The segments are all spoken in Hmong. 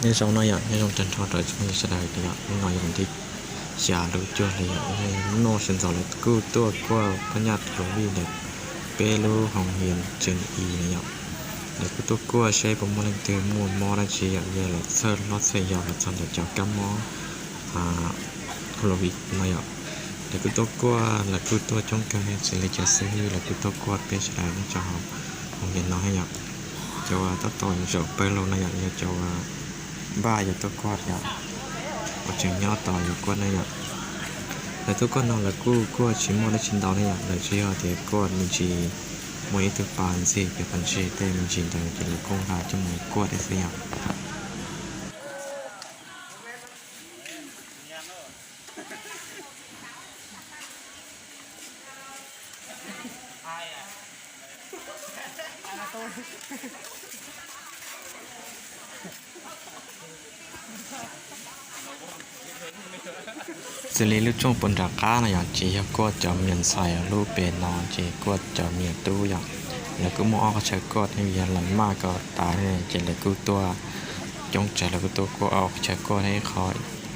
Nyob zoo no yom, nyob zoo tag nrho rau ib tsoom phooj ywg sawv daws yom. Hnub no yog hnub tim xya lub cuaj hli yom, noj sawv ntxov lawv kuj tuaj kuaj phab nyaj hluas vij ntawm peb lub hoo hias tseem i na yom. Lawv kuj tuaj kuaj saib puas muaj leej twg muaj mob dab tsi yom, yog lawv txhawj hlob txhawj yau los txog ntawm cov kab mob hluas vij no yom. Lawv kuj tuaj kuaj, lawv kuj tuaj coob kawg, xws li cov xib hwb lawv kuj tuaj kuaj peb sawv daws nyob rau hoo hias no thiab yom. Cov uas tab tom zaum pawg lug no yom, yog cov uas npaj yuav tuaj kuaj yom, uas tseem nyob tos yuav kuaj ne yom. Lawv tuaj kuaj no lawv kuj kuaj tsis muaj dab tsi ntau ne yom, lawv tsuas yog tias kuaj me ntsis muaj ib tug pas ntxig pem qhov ntsig tej me ntsis ntawd ces lawv kuj nqa coj mus kuaj thiab xwb yom. Xws li lub rooj puag nram qab no yom, ces yog kuaj cov me nyuam ntxhais, lub pem no ces kuaj cov me nyuam tub yom. Lawv kuj muaj ob qhov chaw kuaj thiab, yog lawv maj kom tas ces lawv kuj tuaj coob tsawg, lawv kuj tuaj kuaj ob qhov chaw kuaj thiab, ib qho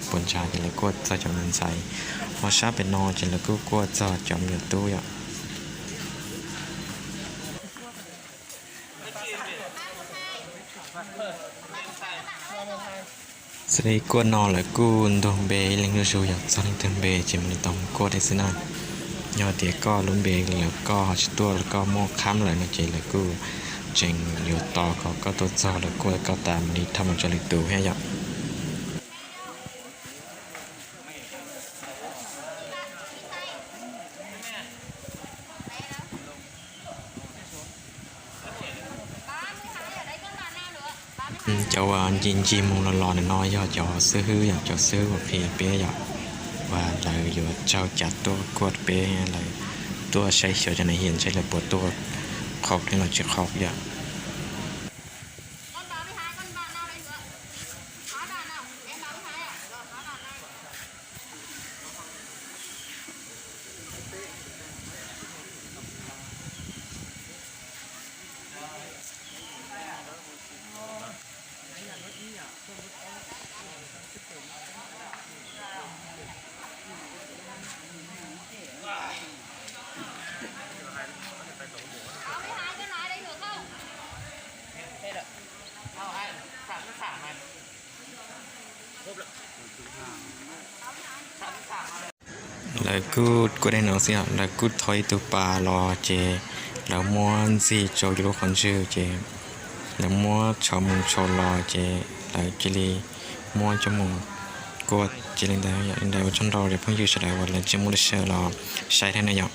puas ntsa ces lawv kuaj txog cov me nyuam ntxhais, ho sab pem no ces lawv kuj kuaj txog cov me nyuam tub yom. Xws li kuaj no lawv kuj ntug npe ib leeg zuj zus yom, txog leej twg npe ces mam li tau mus kuaj thiab xwb na. Yog tias koj lub npe lawm koj ho tsis tuaj los koj muaj qhab lawm no ces lawv kuj tseem yuav tos kom koj tuaj txog lawv kuaj koj tas mam li thauj mus rau lwm tus thiab yom. Cov uas ncig ncig mus los los ntawm no yog cov xib hwb yom, cov xib hwb uas qhia peb yom, uas lawv yuav tsaug cav tuaj kuaj peb, lawv tuaj saib xyuas cov nas hias saib lawv puas tuaj qhau thiab los tsis qhau yom. Lawv kuj kuaj dej no xwb, lawv kuj thau ib tug pas los ces lawv muab ntxig rau lub qhov ntswg ces lawv muab tshau mus tshau los ces lawv cia li muab coj mus kuaj cia li ntawd. Yog li ntawd ua tsaug ntau rau phooj ywg sawv daws uas lawv tseem muaj lub sij hawm los saib thiab na yom.